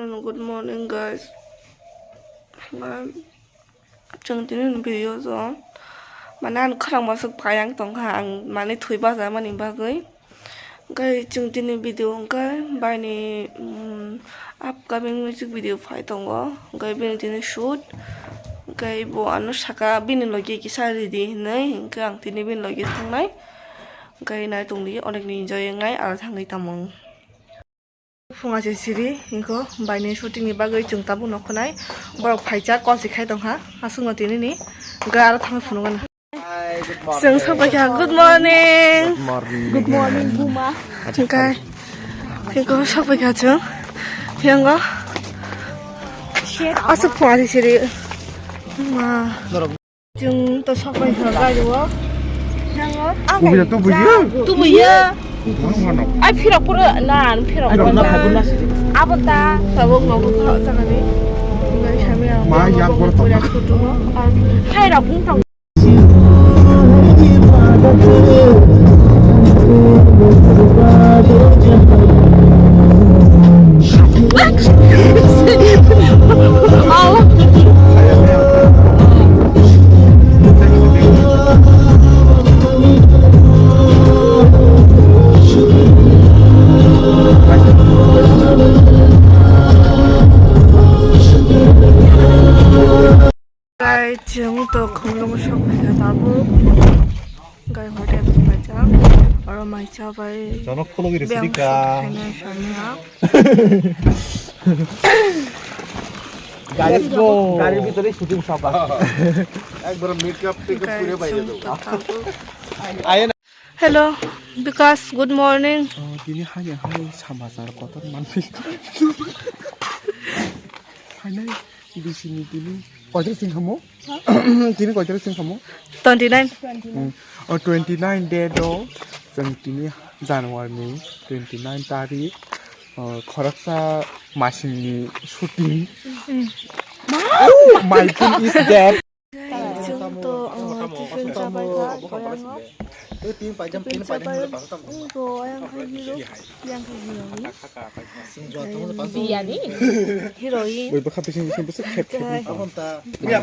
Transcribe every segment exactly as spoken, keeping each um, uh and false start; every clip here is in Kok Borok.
Good morning, guys. Chwng tini video o mane ang khorang masuk payang tongkha, ang mane thwi bajamani bagwi. Hwnkhe chwng tini video hwnkhe baini, um, upcoming music video phai tongo, hwnkhe bini tini shoot, hwnkhe bo ano saka bini logi kisa ridi hinwi, hwnkhe ang tini bini logi thangnai, hwnkhe nai tongdi, onekni enjoy wngnai aro thangwi tamo. Phunga se siri, hwnkhe baini shooting ni bagwi chwng tabuk nokho nai, borok phaijak call se khai tongkha, aswkno tini ni, hwnkhe aro thangwi phunukgana. Hi, good morning. Chwng sokphaikha, good morning. Good morning. Good morning, Buma. Hwnkhe, hwnkhe sokphaikha chwng. Hwnkhe aswk phunga se siri. Ma. Chwng to sokphaikha gari o. Hwnkhe. Tubuya, tubuya. Tubuya. Ai phirok pura na, phirok pura. Abo ta tabuk nogo kha jagani. Ngai sami ang. Ma yak bor to. Pura kutu no. Hai rok bung tong. Guys, chwng to khumlungo sok phaikha tabuk. Guys, hotel o phaijak. Oro mai cha bai. Jono khulugwi rw biyang sidi ka. Shoot khainai samya. Let's go. Gari bhitori shooting shop ase. Ekbar makeup, makeup pure bai jeto. Hello, Bikash, good morning. Oh, tini hai hai samajak kotor manphi. Phainai bisini tini koitri sing khamu? Tini koitri sing khamu? Twenty nine. Hmm. Oh, twenty nine date o chwng tini January ni twenty nine tarik, oh, khoroksa masingni shooting. Hmm. Oh, my team is dead. Chwng to, uh, tiffin chapai kha, koyango. Tiffin chapai, ego ayang kha hero, yang kha hero ni. Biyani. Heroine. Bai bwkha bising bising bwswk khep khep ni. Tei,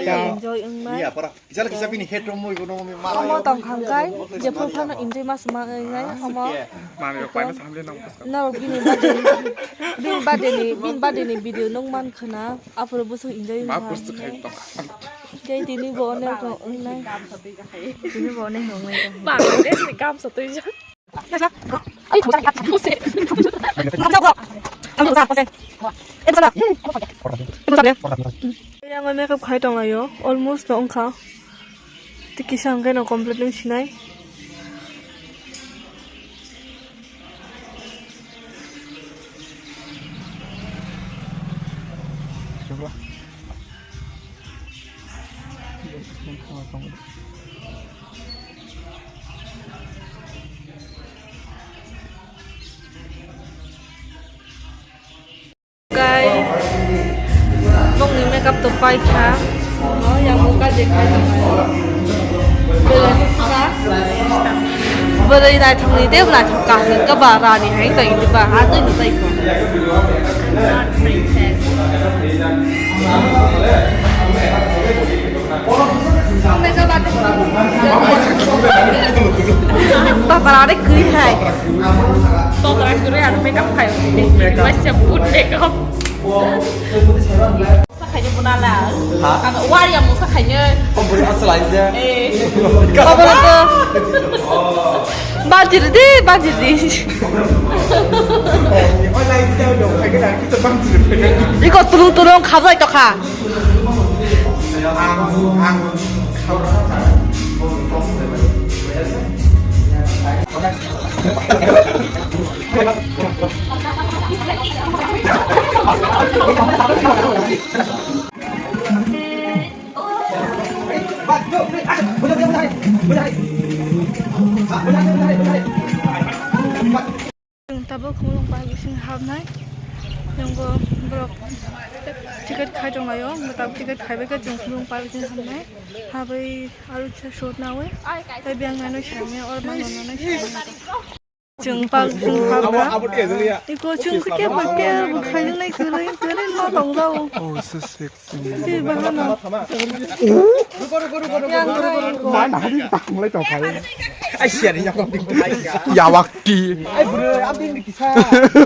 uh, enjoy wngnai. Kisa kisa bini head room mui bono mi ma. Omo tong khang kai, jephru phano enjoy mas ma ngai omo. Mami rok paina samle nang. Norok bini birthday, bini birthday ni, bini birthday ni video nung man khna, aphuru bwswk enjoy wngkha. Ma bwswk khai tong. Tei tini bo onek rok wngnai. Tini bo onek rok wngnai. Bangladesh ni gamsa twi jak. Yang makeup khai tong laio, almost no wngkha. Tei kisa hwnkhe no complete wng sinai. Guys, bongni makeup to paikha. Oh, yang buka je khai tong. Bwrwi naithokni tei naithok kaham khe ba rani hai tong di ba, ha twi ni tei ko. Tokra de kri hai. Tokra kri ar makeup khai. Makeup. Makeup. Sakhaini bunala. Ha? Ano wari amu sakhaini. Kompori asal aja. Eh. Bajir di, bajir di. Iko tulung tulung khabai tokha. Chwng tabuk khumulwng park bising habnai. Nungbo borok ticket khai tonglaio, wngbo tabuk ticket khaibai khe chwng khumulwng park bising habnai. Habwi aro kisa shot naui tei biyang nainwi saimanya, oro mangno nainwi saimanya. Chwng pal, chwng pal. Iko chwng khe kebo kebo khainai kwrwi kwrwi no tongjao. Oh, so sexy. Twi bahano. Yang kai. Mana hari tak mulai tau kai. Ai siar ya kok. Yawak ti. Ai bro, abdi ni kisa.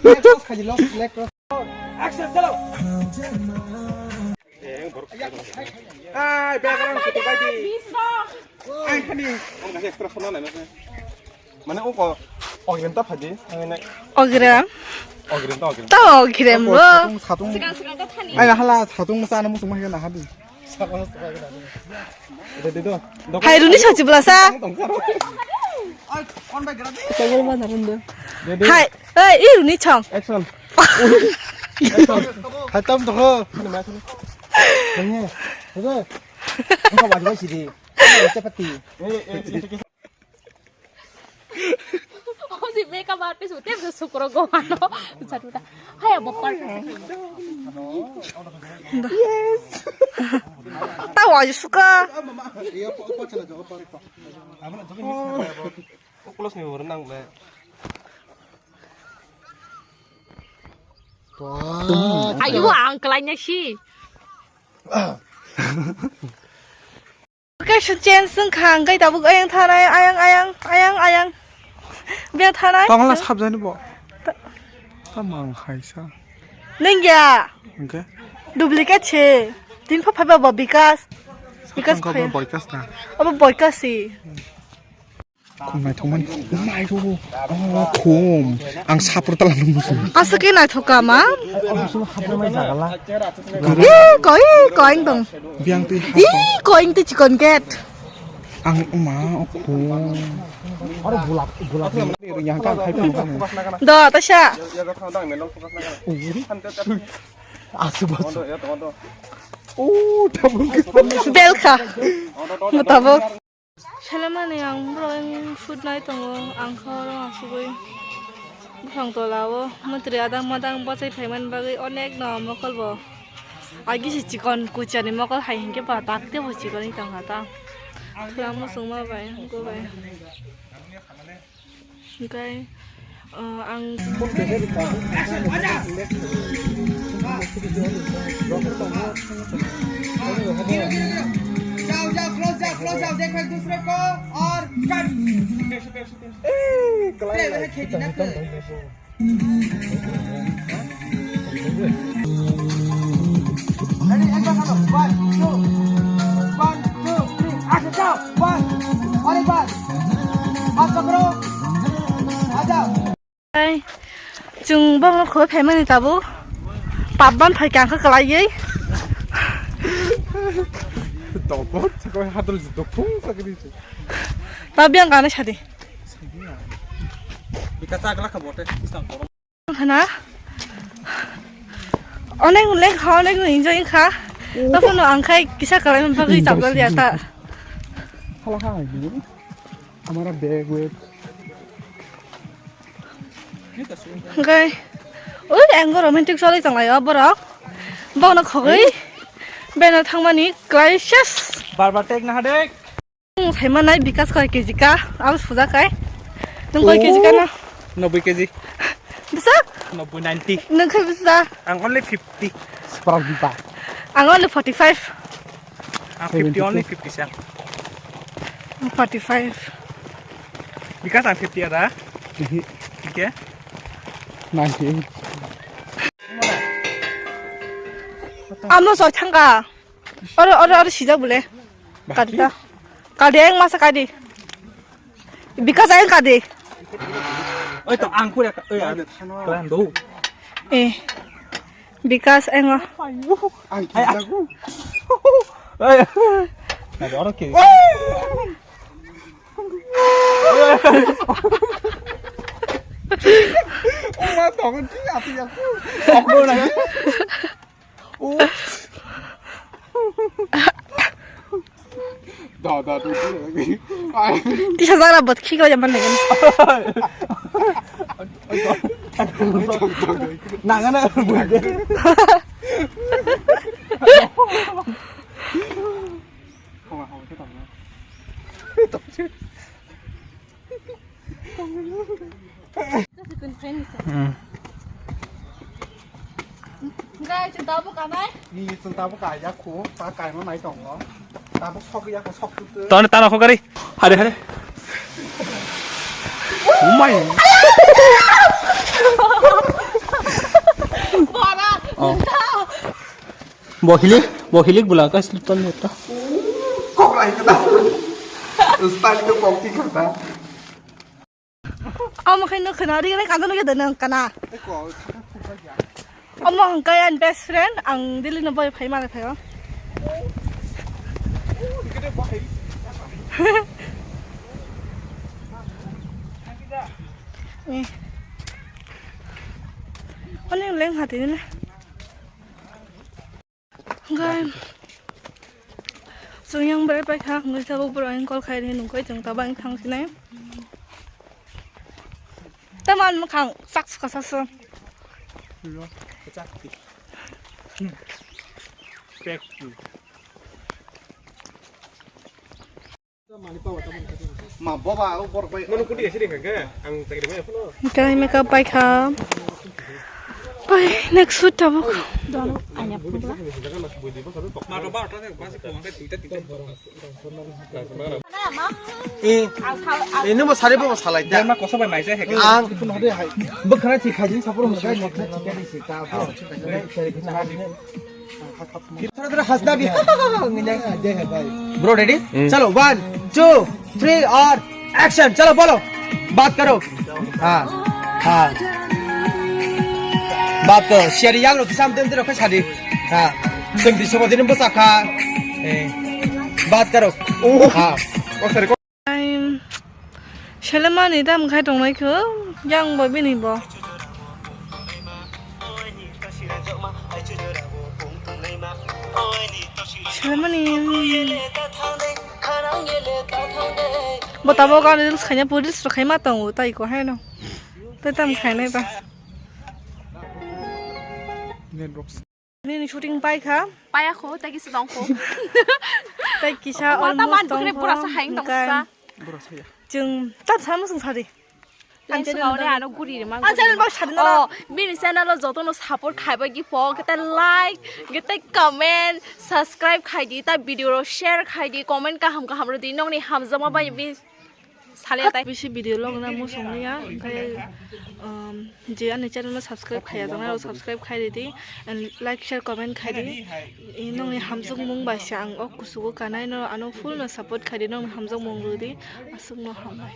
Next khaji lo, next. Action, chalo. Ai, background kutu kai di. Ai, kani. Ang kasi extra sona na. Mane, o ko, Ogrem ta phadi. Ogrem? Ogrem ta, Ogrem. Ta Ogrem o. Satung, satung. Ai, na hala, satung masa na musung mahina hadi. Hai, runi sochi belasa. Hai, oi, i runi chong. Action. Action. Hai, tam to ho. Nanya. Oke. Engkau wajib sih di. Cepat di. Oh, si makeup artist udah bisa syukur gua mano. Satu tak. Hai, apa part? Yes. Tahu aja suka. Iya, apa, apa, cina jawab, apa, apa. Apa nak joget? Oh, close nih, orang nang, le. Ayo, ang kelanya sih. Location change wngkha, hwnkhe tabuk ayang thanai, ayang, ayang, ayang, ayang. Bia thanai. Tongla sabjani bo. Ta- Tamang haisa. Nengya. Hwnkhe? Duplicate se. Tin pha phaiba bo Bikas. Bikas phai. Boikas na. Abo Boikas si. Khum naithokmani, naithok, oh, khum. Ang sapro tala nung musu. Aswk khe naithok kha ma? Ih, koi, koi tong. Biang twi ha. Ih, koi twi chikon gate. Ang ma, oh, khum. Aro bulap, bulap. Yang kan khai phi. Do, tasha. Asu bas. Oh, tabuk. Belkha. Mutabuk. Selemani ang borok shoot nai tongo, ang khe oro asugwi bwsang tola o mwtwrwi adang madang bachai phaimani bagwi onek no mokol bo. Agi se chikon kuchani mokol hai hinkhe ba tak tebo chikon wng tongkha ta. Thwla muchungma bai, hugo bai. Hwnkhe, uh, ang गिरो, गिरो, गिरो। जाओ, जाओ, close जाओ, close जाओ, देखो एक दूसरे को और कट। ए, कलाई ए, वह खेती ना कर। Ready, एक बार चलो। One, two, one, two, three, action, जाओ। One, और एक बार। हाथ पकड़ो। आ जाओ। Ai, chwng bongno khoi phaimani tabuk. Pap ban phai kang kha kwlaiwi. Tokot, sakoi hadol jito phung sakri. Ta biang gana sadi. Bika chakla kha bote, isang korong. Hana? Onek lek ha, onek enjoy kha. Taphano ang khai kisa kwlai bagwi chapjal ya ta. Hala ha, amara bag wek. Hwnkhe, ui, ang romantic choli tonglaio borok. Bono khogwi beno thangmani kwlai ses. Bar bar tek na hadek. Nwng saimanai Bikas koi kg ka, abo suja kai. Nwng koi kg ka na? Noboi kg. Bisa? Noboi, ninety. Nwng khe bisa? Ang only fifty. Seberapa juta? Ang only forty five. Ang fifty, seventy only two. Fifty siya. Ang forty five. Bikas ang fifty ada? Ihi. Oke. Ninety eight. Amo soi thangka. Oro, oro, oro sijak bole. Bahki? Kadi ta. Kadi ang masa kadi. Bikas ang kadi. Oi to ang pura ka, oi ang. Klan do. Eh. Bikas engo. Ang kijago. Ay. Nado oro ke. Oma tongo ti ati aku. Aku na. Oh. Da, da, da, da. Ai. Tisa jagra bot khikla jaman negen. Nangana. Guys, chwng tabuk kanai. Ni chwng tabuk kaya khu, ta kaima nai tongo. Tabuk sok ya kho, sok tu tu. Tone tano kho gari. Hare hare. Umai. Bora. Oh. Bo hilik, bo hilik bula ka slip ton ta. Kok rai ka ta. Style ko kok ti ka ta. Omo khe no khna ri ri kanjak nugwi da nang kana. Omo hwnkhe ani best friend, ang Delhi no bai phai male phaio. Eh. Ani leng hati ni le. Hwnkhe chwng yang berai paikha, hwnkhe tabuk borok ang call khaidi nungkhe chwng tabuk ang thangsinai. Tamo ani mwkhang sak suka saksa. Ma boba o borok bai. Nono kuti esi ringkha ke? Ang chakri mai phano. Guys, makeup paikha. Oi, next shoot tabuk. Ma to ba ta ba se ko ang ka tinta tinta. Eh, eh, nungbo sari bobo salai da. Ma koso bai mai se he. Ang bwkhana thi khaji sapor mo kai mo kha chika di sika. Thora thora hasna bhi. Bro, ready? Hmm. Chalo, one, two, three, aur action. Chalo, bolo. Baat karo. Ha. Ha. Baat karo. Share yang lo kisam dem dem kha shadi. Ha. Sem di sobo din bosakha. Eh. Baat karo. Ha. Ai, selemani dam khai tongnai kho, yang bo bini bo. Selemani. Bo tabuk ani reels khaina puri reels rok khai ma tongo, tai ko haino. Tai tam khainai ba. Nini shooting paikha. Paya kho, tei kisa tong kho. Tei kisa mata almost man bukre tong pura kho, sa haing tong hingkai sa. Chwng tam sa musung sari. Ang channel ano guri rima. Ang channel bak sari na. Oh, bini channel o joto no support khai bai gi po, kete like, kete comment, subscribe khai di, ta video ro share khai di, comment kaham kaham ro di, nong ni hamjama bai bi. Sale tai. Bisi video log na musung ya, onkhe, um, je ani channel no subscribe khaiya tongnai rok subscribe khai ridi, and like, share, comment khai di. Eh, nongni hamjak mung bai se ang o kusugo kanai no ano full no support khai di, nongni hamjak mung rw di, aswk no hambai.